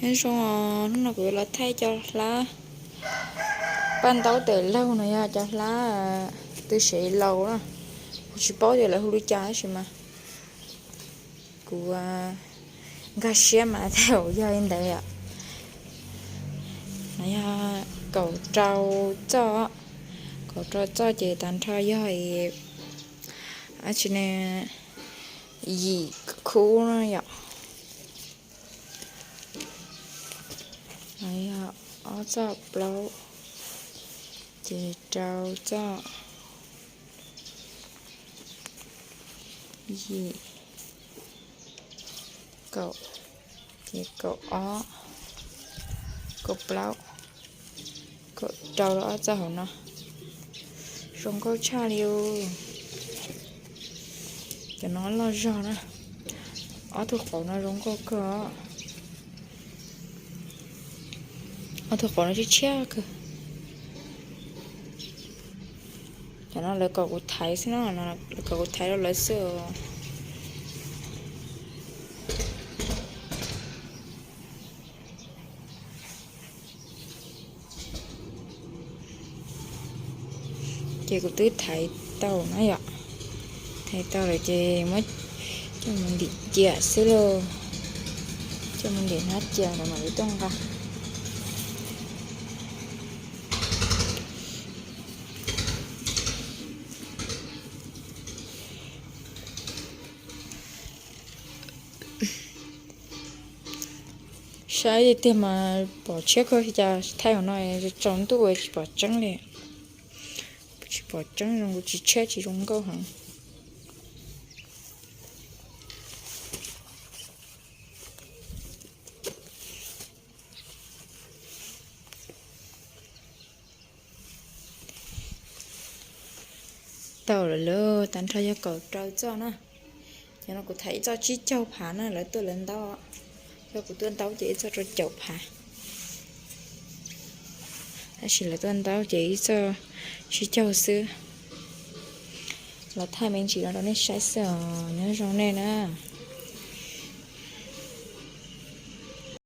Nyob zoo, hnub no kuv yuav los thaij cov hlab paj ntaub tes laug no, yog cov hlab tw sev laus na. Kuv tsis paub tias lawv hu li cas tab sis mas kuv nkag siab mas thaum yog li ntawd os. No yog kaum rau txoj, kaum rau txoj ces tag nrho yog dab tsi ne, yim khub no yom. Yog ob txoj plaub, ces rau txoj, yim, kaum, ces kaum ob, kaum plaub, kaum rau rau ob txoj hauv no. Zoo nkauj tshaj li os. Cov no loj zog na. Ob tug qauv no zoo nkauj kawg. Ob tug qauv no tshiab tshiab kawg. Cov no lawv kom kuv thaiv xwb no, lawv kom kuv thaiv rau lawv xwb. Ces kuv twb thaiv tau na yom. Thaiv tau lawm ces muab coj mus ntim cia xwb lauj. Coj mus ntim hnab cia lawm mam li tuaj nqa. Saib tiag tiag mas pom tshiab kawg, cas thaij hauv no tsaus ntuj tsis pom tseeb li. Tsis pom tseeb, zoo kuv tsis tshiab tsis zoo nkauj heev. Tau lawm lauj, tag nrho yog kaum rau txoj na. Cov no kuv thaiv ib txoj tsib caug phav na, lawv tuaj lawv ntaub. Yog kuv tuaj ntaub ces ib txoj rau caum phav. Tab sis lawv tuaj ntaub ces ib txoj tsib caug xwb. Los thaij me ntsis no rau nej saib xwb os, nyob zoo nej na.